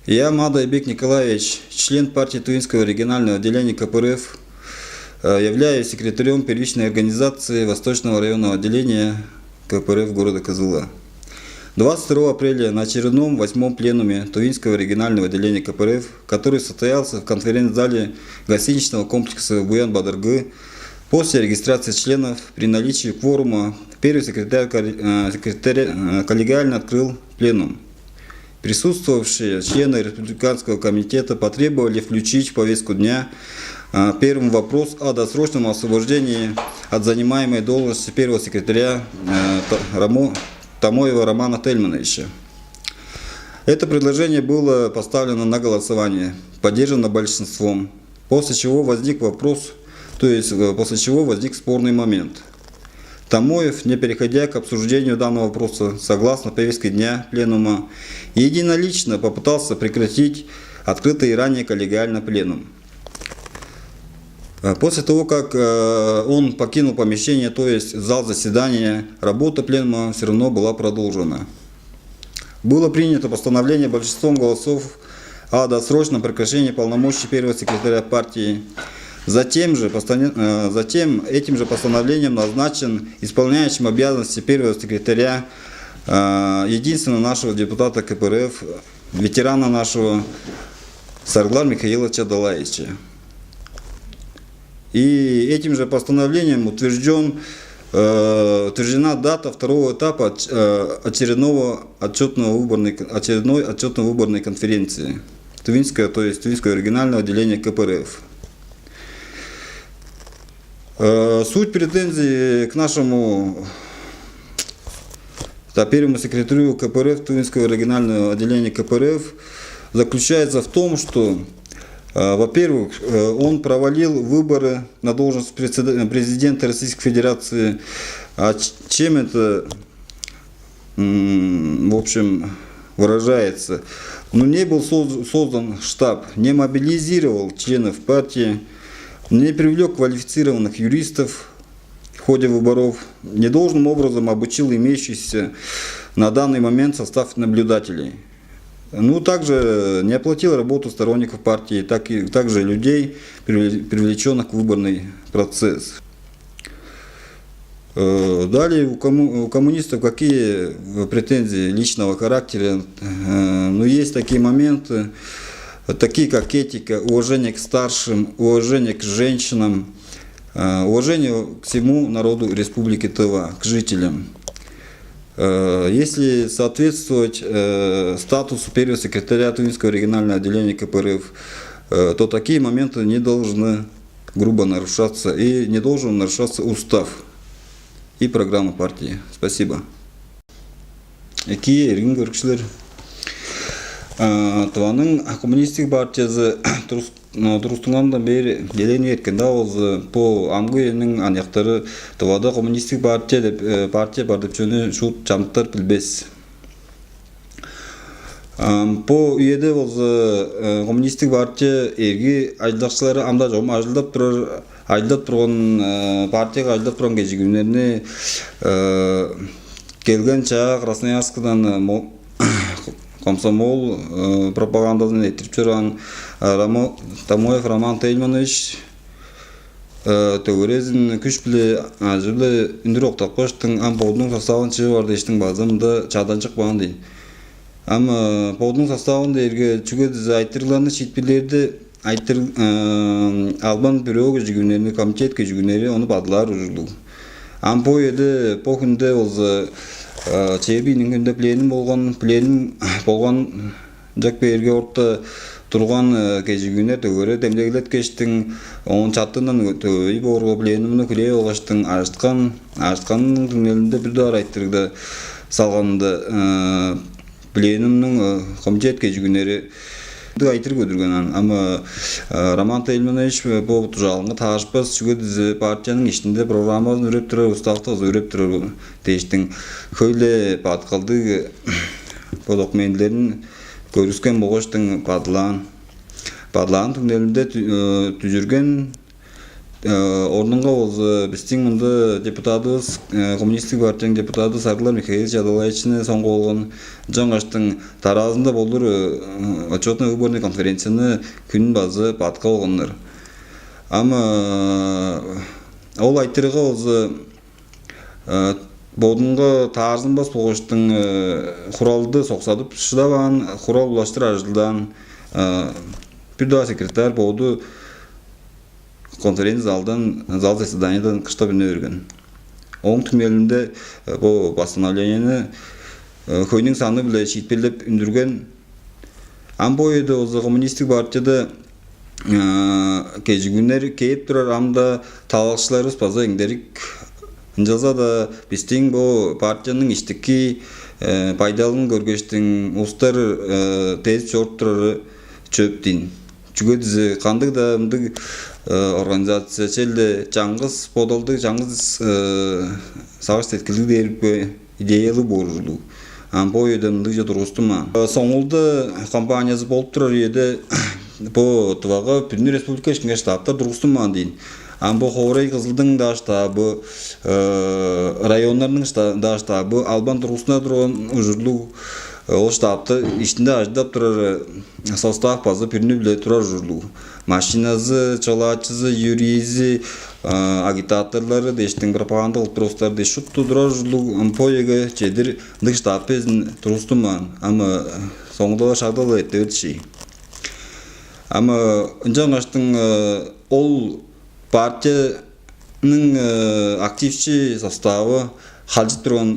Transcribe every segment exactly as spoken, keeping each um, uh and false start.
Я, Мада Айбек Николаевич, член партии Тувинского регионального отделения К П Р Ф, э, являюсь секретарем первичной организации Восточного районного отделения К П Р Ф города Кызыла. Двадцать второго апреля на очередном восьмом пленуме Тувинского регионального отделения К П Р Ф, который состоялся в конференц-зале гостиничного комплекса Буян-Бадыргы, после регистрации членов при наличии кворума первый секретарь кор-, э, секретарь, э, коллегиально открыл пленум. Присутствовавшие члены Республиканского комитета потребовали включить в повестку дня, а, первым вопрос о досрочном освобождении от занимаемой должности первого секретаря, а, Та-, Рамо-, Тамоева Романа Тельмановича. Это предложение было поставлено на голосование, поддержано большинством, после чего возник вопрос, то есть, э, после чего возник спорный момент. Тамоев, не переходя к обсуждению данного вопроса, согласно повестке дня пленума, единолично попытался прекратить открытый ранее коллегиально пленум. Э, после того, как, э, он покинул помещение, то есть зал заседания, работа пленума все равно была продолжена. Было принято постановление большинством голосов о досрочном прекращении полномочий первого секретаря партии. Затем же постане-, э, затем этим же постановлением назначен исполняющим обязанности первого секретаря, э, единственного нашего депутата К П Р Ф, ветерана нашего Сарыглар Михаила Чадалаевича. И этим же постановлением утвержден, э, утверждена дата второго этапа оч-, э, очередного отчетно-выборной кон-, очередной отчетно-выборной конференции Тувинского, то есть Тувинского регионального отделения К П Р Ф. Э, суть претензий к нашему, да, первому секретарю К П Р Ф, Тувинского регионального отделения К П Р Ф, заключается в том, что, э, во-первых, э, он провалил выборы на должность председа-, президента Российской Федерации. А ч-, чем это, м, в общем, выражается? Ну, не был соз-, создан штаб, не мобилизировал членов партии, не привлёк квалифицированных юристов в ходе выборов, недолжным образом обучил имеющийся на данный момент состав наблюдателей. Ну, также не оплатил работу сторонников партии, так и, также людей, привле-, привлечённых в выборный процесс. Э, далее у кому-, у коммунистов какие, э, претензии личного характера? Э, ну, есть такие моменты, такие как этика, уважение к старшим, уважение к женщинам, э, уважение к всему народу Республики Тыва, к жителям. Э, если соответствовать, э, статусу первого секретаря Тувинского регионального отделения К П Р Ф, э, то такие моменты не должны грубо нарушаться и не должен нарушаться устав и программа партии. Спасибо. Экии, эргим көрүкчүлер. А, Тываның коммунистик партиязы турус-, турустунгандан бээр элээн эрткен-даа болза, бо амгы үениң аныяктары Тывада коммунистик партия деп, э, партия бар деп чүвени шуут чамдыктар билбес. Ам, бо үеде болза, э, коммунистик партия эрги ажылдакчылары ам-даа чогум ажылдап турар, ажылдап турган, э, партияга ажылдап турган кежигүннерни, э, келген чаа Красноярскыдан, э, мо-, комсомол, э, пропагандазын эрттирип чораан, э, Рамо-, Тамоев Роман Тельманович, э, төгерезин күш-биле, ажы-биле үндүр октапкаштың, ам бодунуң составын чыып аар дээштиң база мында чаданчык баан дийин. Ам, э, бодунуң составын дээрге чүге дизе айтырыгларны, шиитпирлерди айтыр-, э, албан бюро кежигүннерни, комитет кежигүннери ону бадылаар ужурлуг. Ам бо үеде, бо хүнде болза, э, чээрби ийиниң хүнүнде пленум болган, пленум болган. Ынчап кээрге орта турган, э, кежигүннер дөгере демдеглеткештиң, оон чартыындан төвей боорга, пленумну хүлээп алгаштың, ажыткан, ажытканның түңнелинде бир дугаар айтырыгда салганында, э, пленумнуң, э, комитет кежигүннери ындыг айтырыг көдүрген аан. Ам, э, Роман Тельманович, э, бо дужаалыңга таарышпас, чүге дизе партияның иштинде программазын үреп турар, уставты база үреп турар дээштиң, хөй-ле бадыткалдыг, э, бо документилерин көргүскен болгаштың бадылаан. Бадылаан түңнелинде тү-, э, дүжүрген, Орнунга болза бистиң мында депутатывыс, Коммунистик партияның депутаты Сарыглар Михаил Чадалаевичини соңгу болган, ынчангаштың дараазында болур отчетно-выборный конференцияны күн база бадыткап алганнар. Ам ол айтырыгга болза бодунга таарзынмас болгаштың, хуралды соксадып шыдаваан, хурал улаштыр ажылдаан, бир-даа секретарь боду конференц залдан, зал заседаниядан кыштап үне берген. Ооң түңнелинде бо постановлениени хөйнүң саны-биле шиитпирлеп үндүрген. Ам бо үеде болза Коммунистик партияда кежигүннер кээп турар, ам-даа талалакчыларывыс база эңдерик. Ынчалза-даа бистиң бо партияның иштики байдалын көргештиң, улустар дезип чоруп турары чөп дийин. Чүге дизе кандыг-даа мындыг организация челде чаңгыс бодалдыг, чаңгыс сагыш-сеткилдиг дээрге идеялыг боор ужурлуг. Ам бо үеде мындыг чүве тургустунмаан. Соңгулда кампаниясы болуп турар үеде бо Тывага бүдүн республика иштинге штабтар тургустунмаан дийин. Ам бо хоорай Кызылдың-даа штабы, районнарның даа штабы албан тургустуна турган ужурлуг. Ол штабты иштинде ажылдап турар состав база бүрүнү-биле турар ужурлуг. Машиназы, чолаачызы, юризи, агитаторлары дээштиң, пропаганда кылып турар улустар дээш шупту турар ужурлуг. Ам бо үеге чедир ындыг штаб безин тургустунмаан. Ам соңгулда шагда-ла эрте берди ши. Ам ынчангаштың ол партияның активчи составы халчып турган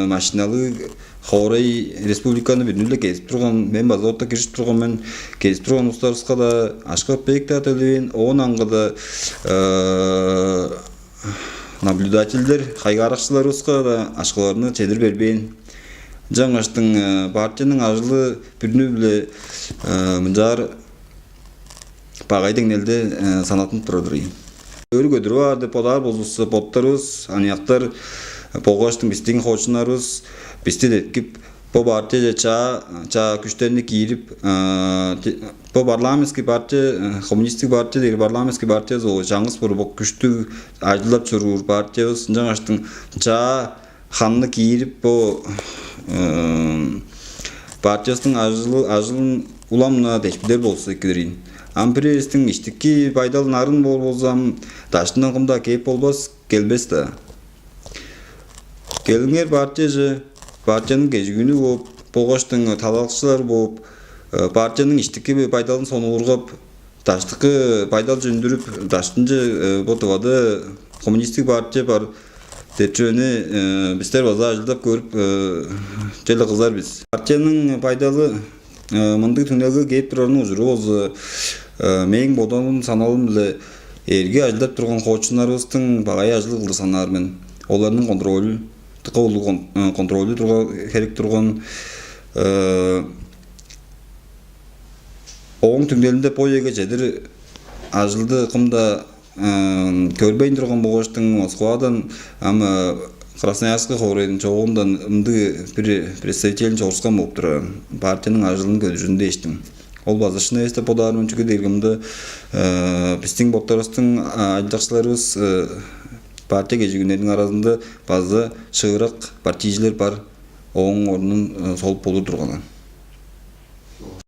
машиналыг хоорай, республиканы бүдүн-биле кезип турган, мен база орта киржип турган мен, кезип турган улустарывыска-даа акша-көпеек-даа төлевээн, оон аңгыда наблюдательдер, хайгааракчыларывыска-даа акшаларны чедир бербээн. Ынчангаштың партияның ажылы бүрүнү-биле мынчаар багай деңнелде санаттынып турар-дыр ийин. Өрү көдүрүп аар деп бодаар болзувусса, боттарывыс, аныяктар болгаштың бистиң хоочуннарывыс бисти деткип, бо партияже чаа, чаа күштерни киирип, бо парламентский партия, коммунистик партия дээр парламентский партия ол чаңгыс бо күштүг ажылдап чоруур партиявыс. Ынчангаштың чаа ханны киирип, бо партиявыстың ажылы, ажылын улам-на дешпидер болза эки-дир ийин. Ам бир эвестиң иштики байдалы нарын боор болза, ам даштындан кым-даа кээп болбас, келбес-даа. Келиңер партияже, партияның кежигүнү бооп, болгаштың талалакчылар бооп, партияның иштики байдалын сонуургап, даштыкы байдалче үндүрүп, даштынче бо Тывада коммунистик партия бар деп чүвени бистер база ажылдап көрүп, черле кызар бис. Партияның байдалы мындыг түңнелге кээп турарының ужуру болза, мээң бодалым, саналым-биле эрги ажылдап турган хоочуннарывыстың багай ажылы кылдыр санаар мен. Оларның контролю, дыка улуг контролю турга херек турган. Ооң түңнелинде бо үеге чедир ажылды кым-даа көрбейн турган болгаштың, Москвадан ам Красноярск хоорайдың чогундан ындыг бир представителин чорускан болуп турар, партияның ажылын көдүрүзүн дээштиң. Ол база шын эвес деп бодаар мен, чүге дээрге мында бистиң боттарывыстың ажылдакчыларывыс партия кежигүннериниң аразында база шыырак партийжилер бар, ооң орнун солуп болур турганнар.